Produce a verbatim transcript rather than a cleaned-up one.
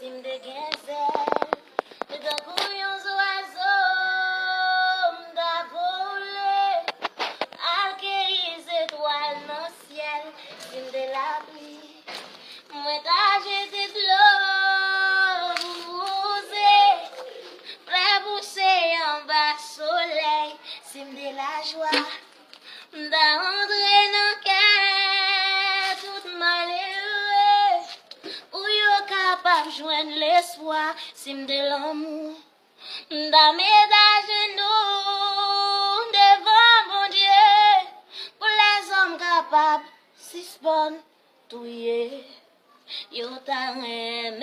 Si m te gen zèl, tankou yon zwazo, m ta vole, al keyi zetwal nan syèl. Si m te lapli, mwen ta jete dlo pou m wouze, fè pouse anba solèy. Si m te lajwa, m ta rantre nan kè tout malere, pou yo kapab jwenn lespwa. Si m te lanmou, m ta met ajenou devan Bondye, pou lèzòm kapab sispann touye. Yo ta renmen